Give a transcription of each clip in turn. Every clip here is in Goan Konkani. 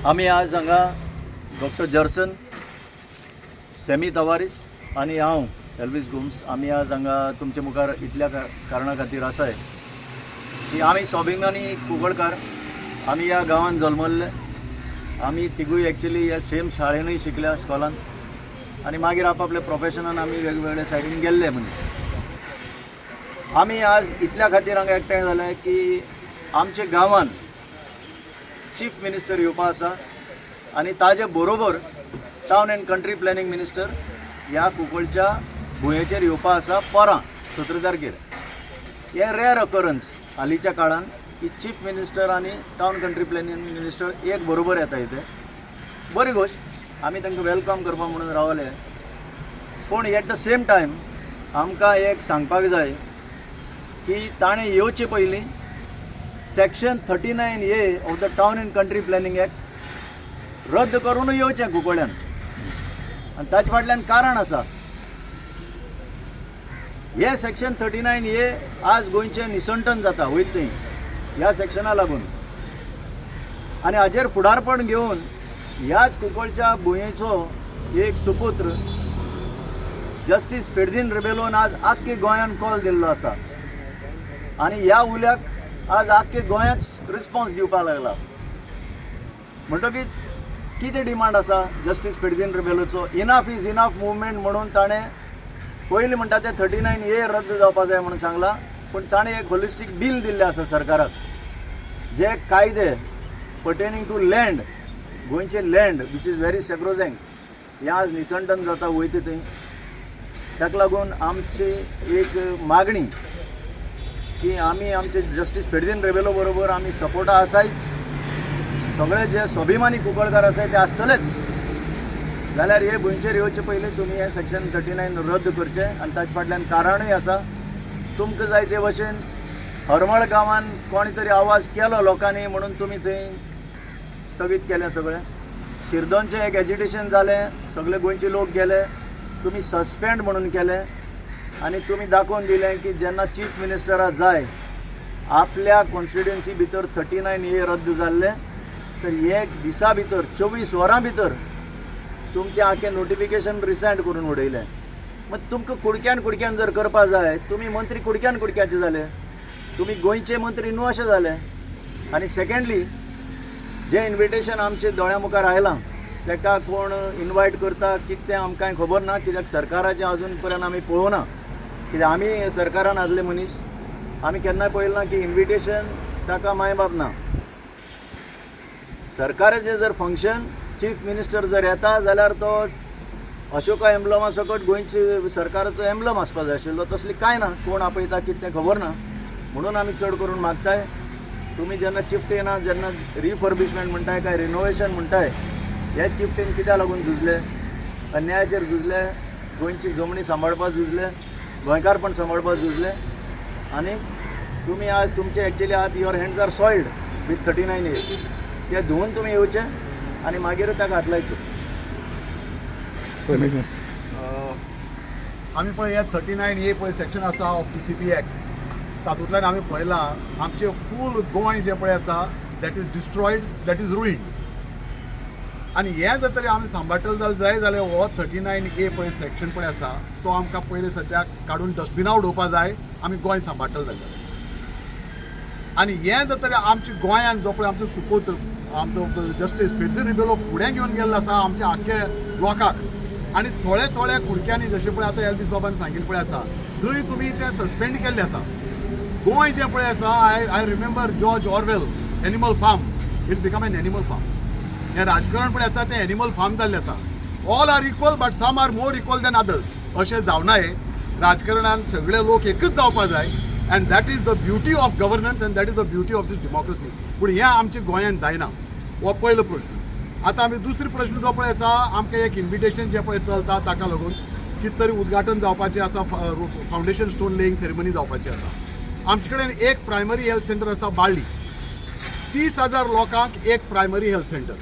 आमी आज हांगा डॉक्टर जर्सन, सेमी तवारीस आनी हांव एल्वीस गोम्स, आमी आज हांगा तुमचे मुखार इतल्या कारणा खातीर आसाय की आमी स्वाभिमानी कुंकळकार. आमी ह्या गांवांत जल्मल्ले. आमी तिगूय एक्चुली ह्या सेम शाळेनूय शिकल्या, इस्कॉलान, आनी मागीर आपापल्या प्रोफेशनान आमी वेगवेगळ्या सायडीन गेल्ले मनीस. आमी आज इतल्या खातीर हांगा एकठांय जाले की आमच्या गांवान चीफ मिनिस्टर येवपा आसा आनी ताजे बरोबर Town and Country Planning Minister ह्या कुंकळच्या भुंयेचेर येवपा आसा परां 17 तारखेर. हे रेअर अकरन्स हालींच्या काळान की चीफ मिनिस्टर आनी टावन कंट्री प्लॅनिंग मिनिस्टर एक बरोबर येता. इथे बरी गोश्ट, आमी तांकां welcome करपा म्हणून रावले. पूण एट the same time आमकां एक सांगपाक जाय की ताणें येवचे पयलीं Section 39A of the Town and Country Planning Act रद्द करून येवचें कुंकळ्यान. आनी ताचे फाटल्यान कारण आसा. हे सेक्शन 39ए आज गोंयचें निसंटन जाता वयत थंय ह्या सेक्शना लागून. आनी हाजेर फुडारपण घेवन ह्याच कुंकळच्या भुंयेचो एक सुपुत्र जस्टीस फेर्दीन रिबेलोन आज आख्खे गोंयान कॉल दिल्लो आसा आनी ह्या उल्याक आज आख्खे गोंयांत रिस्पॉन्स दिवपाक लागला. म्हणटकीच कितें डिमांड आसा जस्टीस फेर्दीन रिबेलोचो? इनाफ is enough movement म्हणून ताणें पयलीं म्हणटा तें 39ए रद्द जावपा जाय म्हणून सांगलां. पूण ताणें एक होलिस्टीक बील दिल्लें आसा सरकाराक, जे कायदे पर्टेनिंग टू लँड, गोंयचें land which is very sacrosanct, हें आज निसंटन जाता वयता थंय. ताका लागून आमची एक मागणी की आमी आमचे जस्टीस फेर्दीन रेबेलो बरोबर आमी सपोर्टा आसायच. सगळे जे स्वाभिमानी कुंकळकार आसाय ते आसतलेच. जाल्यार हे भुंयचेर येवचे पयलीं तुमी हें सेक्शन 39 रद्द करचें. आनी ताचे फाटल्यान कारणूय आसा. तुमकां जाय ते भशेन हरमळ गांवान कोणी तरी आवाज केलो लोकांनी म्हणून तुमी थंय स्थगीत केलें सगळें. शिरदोनचें एक एजिटेशन जालें, सगळे गोंयचे लोक गेले, तुमी सस्पेंड म्हणून केले. आनी तुमी दाखोवन दिलें की जेन्ना चीफ मिनिस्टरा जाय आपल्या कॉन्स्टिट्युएन्सी भितर 39ए रद्द जाल्लें, तर एक दिसा भितर, 24 वरां भितर तुमचें आख्खें नोटिफिकेशन रिसायंड करून उडयलें. मग तुमकां कुडक्यान कुडक्यान जर करपा जाय, तुमी मंत्री कुडक्यान कुडक्याचे जाले, तुमी गोंयचे मंत्री न्हू अशें जालें. आनी सेकेंडली, जें इन्विटेशन आमचे दोळ्या मुखार आयलां, ताका कोण इनवायट करता कितें तें आमकां खबर ना, कित्याक सरकाराचें अजून पर्यंत आमी पळोवना. कित्याक आमी सरकारान आसले मनीस, आमी केन्नाय पळयलें ना की इन्विटेशन ताका माय बाप ना. सरकाराचें जर फंक्शन, चीफ मिनिस्टर जर येता जाल्यार तो अशोका एम्बलमा सकट गोंयचे सरकाराचो एम्बलम आसपा जाय आशिल्लो. तसली कांय ना. कोण आपयता कितें तें खबर ना. म्हणून आमी चड करून मागताय, तुमी जेन्ना चिफ्टेना जेन्ना रिफर्बिशमेंट म्हणटाय काय रिनोवेशन म्हणटाय, हे चिफ्टेन कित्याक लागून झुजले? अन्यायाचेर झुजले, गोंयची जमणी सांबाळपाक झुजले, गोंयकारपण सांबाळपाक झुजले. आनी तुमी आज तुमचे एक्चुली आतां your hands are soiled with 39A. ते धुवून तुमी येवचे आनी मागीर ताका हात लायचो. आमी पळय, हे 39ए पळय सेक्शन आसा ऑफ टीसीपी एक्ट, तातूंतल्यान आमी पळयलां, आमचें फूल गोंय जें पळय आसा, that is destroyed, that is ruined. आनी हें जर तरी आमी सांबाळटले जाल्यार जाय जाल्यार हो 39ए पळय सेक्शन पळय आसा, तो आमकां पयलीं सद्याक काडून डस्टबिना उडोवपा जाय, आमी गोंय सांबाळटले जाल्यार. आनी हें जर तरी आमच्या गोंयान जो पळय आमचो सुपूत, आमचो जस्टीस फेर्दीन रिबेलो फुडें घेवन गेल्लो आसा आमच्या आख्खे लोकांक, आनी थोडे थोड्या कुडक्यांनी, जशें पळय आतां एल्वीस बाबान सांगिल्लें पळय आसा, थंय तुमी तें सस्पेंड केल्लें आसा. गोंय जें पळय आसा, I remember George Orwell, Animal Farm. It's become an animal farm. हें राजकारण पळय आसा तें एनिमल फार्म जाल्लें आसा. All are equal but some are more equal than others अशें जावनाय. राजकारणान सगळे लोक एकच जावपा जाय and that is the beauty of governance and that is the beauty of this democracy. पूण हें आमच्या गोंयान जायना, हो पयलो प्रश्न. आतां आमी दुसरो प्रश्न जो पळय आसा, आमकां एक इन्विटेशन जें पळय चलता, ताका लागून कितें तरी उद्घाटन जावपाचें आसा, फावंडेशन स्टोन लेईंग सेरेमनी जावपाची आसा. आमचे कडेन एक प्रायमरी हेल्थ सेंटर आसा बाळ्ळी. 30,000 लोकांक एक प्रायमरी हेल्थ सेंटर,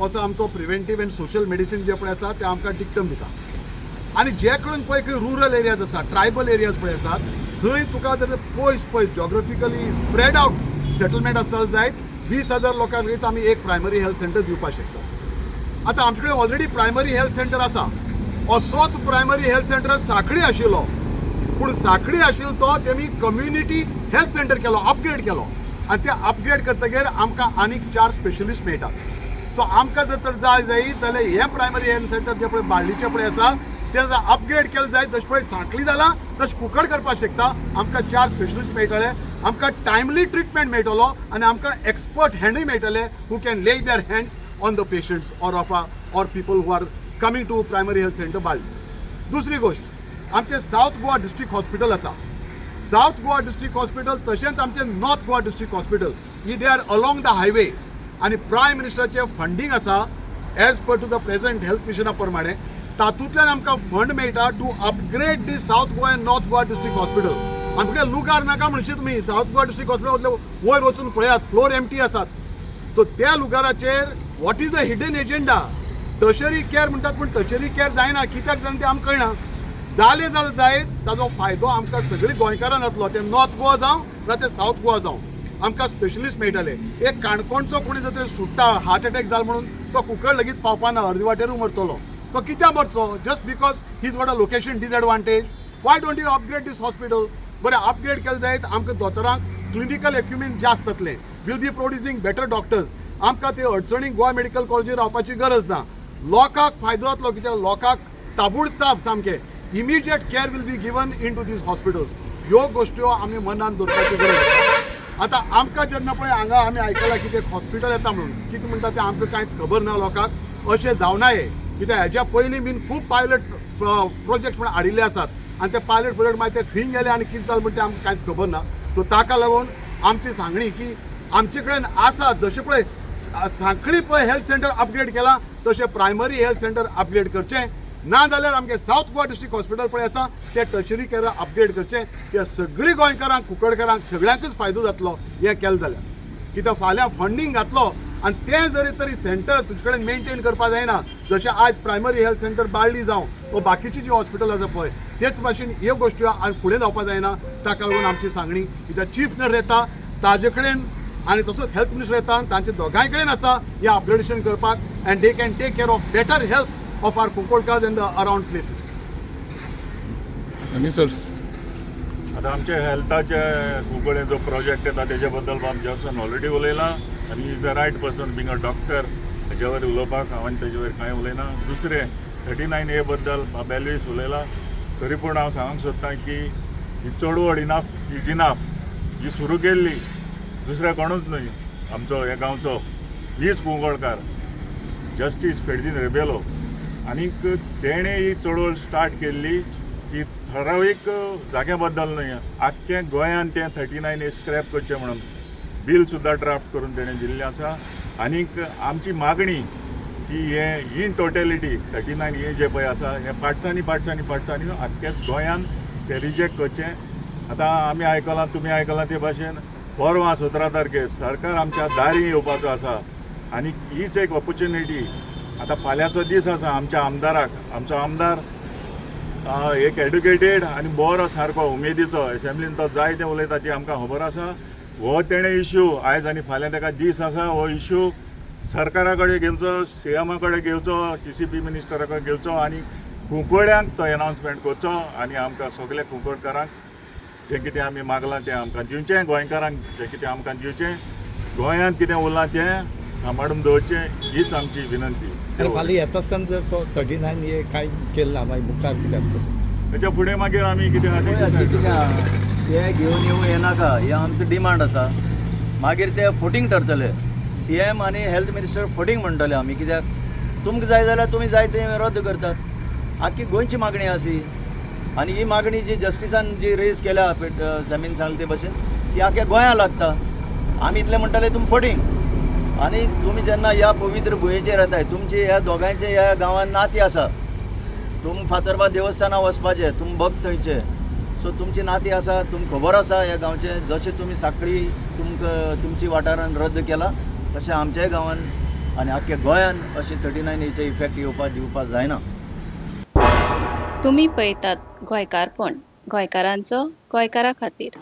असो आमचो प्रिवेंटीव अँड सोशल मेडिसीन जें पळय आसा तें आमकां डिक्टम दिता. आनी जे कडेन पळय खंय रुरल एरियाज आसा, ट्रायबल एरियाज पळय आसात, थंय तुका जर पयस पयस जॉग्राफिकली स्प्रेड आउट सेटलमेंट आसतले जायत, 20,000 लोकांक लेगीत आमी एक प्रायमरी हेल्थ सेंटर दिवपाक शकता. आतां आमचे कडेन ऑलरेडी प्रायमरी हेल्थ सेंटर आसा. असोच प्रायमरी हेल्थ सेंटर सांखळी आशिल्लो, पूण सांखळी आशिल्लो तो तेमी कम्युनिटी हेल्थ सेंटर केलो, अपग्रेड केलो आनी ते अपग्रेड करतगीर आमकां आनीक 4 स्पेशलिस्ट मेळटात. सो आमकां जर तर जाय जायत जाल्यार हें प्रायमरी हेल्थ सेंटर जें पळय बाळ्ळीचें पळय आसा तें जर अपग्रेड केलें जायत, जशें पळय सांखळी जालां तशें कुंकळ करपाक शकता. आमकां 4 स्पेशलिस्ट मेळटले, आमकां टायमली ट्रिटमेंट मेळटलो आनी आमकां एक्सपर्ट हँडूय मेळटले who can lay their hands on the patients or of or people who are coming to primary health centre Balli. दुसरी गोश्ट, आमचें सावथ गोवा डिस्ट्रिक्ट हॉस्पिटल आसा. सावथ गोवा डिस्ट्रिक्ट हॉस्पिटल तशेंच आमचें north Goa district hospital he they are along the highway आनी प्रायम मिनिस्टराचें फंडींग आसा as per to the present health मिशना प्रमाणे, तातूंतल्यान आमकां फंड मेळटा to upgrade the South Goa and North Goa District Hospital. आमचे लुगार नाका म्हणशी तुमी. सावथ गोवा डिस्ट्रिक्ट हॉस्पिटल वयर वचून पळयात, फ्लोर एमटी आसात. सो त्या लुगाराचेर what is the hidden agenda? Tertiary care म्हणटात, पूण टर्शरी केअर जायना. कित्याक जायना तें आमकां कळना. जालें जाल्यार जायत, ताजो फायदो आमकां सगळीं गोंयकारांक जातलो. ते नॉर्थ गोवा जावं ना ते सावथ गोवा जावं, आमकां स्पेशलिस्ट मेळटले. एक काणकोणचो कोणी जर तरी सुट्टा, हार्ट अटॅक जालो म्हणून, तो कुंकळ लेगीत पावपाना, अर्दे वाटेरूय मरतलो. तो कित्याक मरचो? Just because he's got a location disadvantage? Why don't you upgrade this hospital? बरें अपग्रेड केलें जायत, आमकां दोतोरांक क्लिनिकल एक्युपमेंट जास्त जातलें, will be producing better doctors. आमकां ते अडचणीक गोवा मेडिकल कॉलेजीर रावपाची गरज ना. लोकांक फायदो जातलो, कित्याक लोकांक ताबडताब सामकें immediate care will be given in to these hospitals. ह्यो गोश्ट्यो आमी मनान दवरपाची गरज आसा. आतां आमकां जेन्ना पळय हांगा आमी आयकलां की ते हॉस्पिटल येता म्हणून, कितें म्हणटा तें आमकां कांयच खबर ना लोकांक. अशें जावनाये, कित्याक हेज्या पयलीं बीन खूब पायलट प्रोजेक्ट म्हण हाडिल्ले आसात आनी ते पायलट प्रोजेक्ट मागीर ते खंय गेले आनी कितें जालें म्हण तें आमकां कांयच खबर ना. सो ताका लागून आमची सांगणी की आमचे कडेन आसा, जशें पळय सांखळी पळय हेल्थ सेंटर अपग्रेड केलां, तशें प्रायमरी हेल्थ सेंटर अपग्रेड करचें. ना जाल्यार आमगे सावथ गोवा डिस्ट्रिक्ट हॉस्पिटल पळय आसा तें टर्शरी केअर अपग्रेड करचें. ते सगळीं गोंयकारांक, कुंकळकारांक, सगळ्यांकूच फायदो जातलो हें केलें जाल्यार. कित्याक फाल्यां फंडींग घातलो आनी तें जरी तरी सेंटर तुजे कडेन मेंटेन करपाक जायना, जशें आयज प्रायमरी हेल्थ सेंटर बाळ्ळी जावं वा बाकीची जी हॉस्पिटल आसा पळय, तेच भाशेन ह्यो गोश्टी आनी फुडें जावपाक जायना. ताका लागून आमची सांगणी, कित्याक चीफ मिनिस्टर येता ताजे कडेन आनी तसोच हेल्थ मिनिस्टर येता, तांचे दोगांय कडेन आसा हें अपग्रेडेशन करपाक and they can take care of better health of our Kunkolkar and the around places. आनी सर? आतां आमच्या हेल्थाचे कुंकळे जो प्रोजेक्ट येता तेजे बद्दल बाब जॉन्सन ऑलरेडी उलयला आनी is the right person, being a doctor, हेजेवर उलोवपाक. हांवें तेजेवर कांय उलयना. दुसरें, 39A बद्दल बाब एल्वीस उलयला. तरी पूण हांव सांगूंक सोदतां की ही चळवळ इनाफ is enough ही सुरू केल्ली दुसऱ्या कोणूच न्हय, आमचो ह्या गांवचो हीच कुंकळकार जस्टीस फेर्दीन रेबेलो. आनीक तेणें ही चळवळ स्टार्ट केल्ली की ठरावीक जाग्या बद्दल न्हय, आख्ख्या गोंयान तें 39A scrap करचें म्हणून बील सुद्दां ड्राफ्ट करून तेणें दिल्लें आसा. आनीक आमची मागणी की हें इन टोटलिटी 39A जें पळय आसा हें पार्ट्सांनी पार्ट्सांनी पार्ट्सांनी आख्ख्याच गोंयान तें रिजेक्ट करचें. आतां आमी आयकलां, तुमी आयकलां ते भाशेन परवां 17 तारखेर सरकार आमच्या दारी येवपाचो आसा आनी हीच एक ऑपॉर्च्युनिटी. आतां फाल्यांचो दीस आसा आमच्या आमदाराक. आमचो आमदार एक एड्युकेटेड आनी बरो सारको उमेदीचो. एसेंब्लीन तो जाय तें उलयता ती आमकां खबर आसा. हो तेणें इश्यू आयज आनी फाल्यां ताका दीस आसा, हो इश्यू सरकारा कडेन घेवचो, सीएमा कडेन घेवचो, टीसीपी मिनिस्टरा कडेन घेवचो आनी कुंकळ्यांक तो एनावन्समेंट करचो आनी आमकां सगल्या कुंकळकारांक जें कितें आमी मागलां तें आमकां दिवचें, गोंयकारांक जें कितें आमकां दिवचें, गोंयांत कितें उरलां तें सांबाळून दवरचें, हीच आमची विनंती. आनी फाल्यां येता आसतना जर तो 39A कांय केलें ना, मागीर मुखार कितें आसता? तेच्या फुडें मागीर आमी कितें आहा तें पळय अशें decide कितें करतले. आहा, ते घेवन येवं येनाका हें आमचो डिमांड आसा. मागीर ते फटींग ठरतले, सीएम आनी हेल्थ मिनिस्टर फटींग म्हणटले आमी. कित्याक तुमकां जाय जाल्यार तुमी जाय ते रद्द करतात. आख्खी गोंयची मागणी आसी आनी ही मागणी जी जस्टिसान जी रेज केल्या, सॅमीन सांगले ते भशेन, ती आख्या गोंया लागता. आमी इतलें म्हणटले, तुमी फटींग. आनी तुमी जेन्ना ह्या पवित्र भुंयेचेर येताय, तुमची ह्या दोगांयचे ह्या गांवांत नाती आसा. तुम फातर्बा देवस्थाना वचपाचें, तुम भक्त थंयचे, सो तुमची नाती आसा, तुमकां खबर आसा ह्या गांवचें. जशें तुमी सांखळी तुमकां तुमची वाठारान रद्द केला, तशें आमच्याय गांवान आनी आख्ख्या गोंयान अशें 39Aचे इफेक्ट येवपाक दिवपाक जायना. तुमी पळयतात गोंयकारपण, गोंयकारांचो गोंयकारा खातीर.